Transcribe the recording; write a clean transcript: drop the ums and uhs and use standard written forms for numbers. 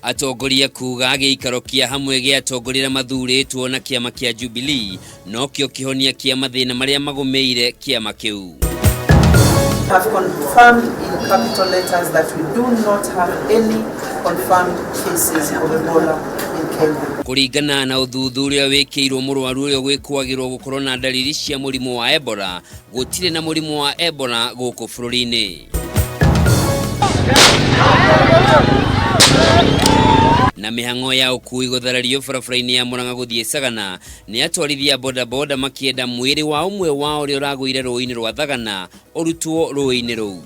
Atongoria kuga gĩikaro kĩa hamwe gĩa atongoria arĩa mathurĩtwo na kĩama kĩa Jubilee nokĩo kĩhonia kĩa mathĩna marĩa magũmĩire kĩama kĩu. Have confirmed in capital letters that we do not have any confirmed cases of Ebola in Kenya. Kũringana na ũthuthuria wĩkĩirwo mũrwaru ũrĩa gwĩkwagĩrwo gũkorwo na ndariri cia mũrimũ wa Ebola, gũtirĩ na mũrimũ wa Ebola gũkũ bũrũri-inĩ. Na mĩhang'o ya ũkui gũtharario barabara-inĩ ya Murang'a gũthiĩ Sagana nĩ atwarithia bodaboda makĩenda mwĩrĩ wa ũmwe wao ũrĩa ũragũire rũĩ-inĩ rwa Thagana ũrutwo rũĩ-inĩ rũu.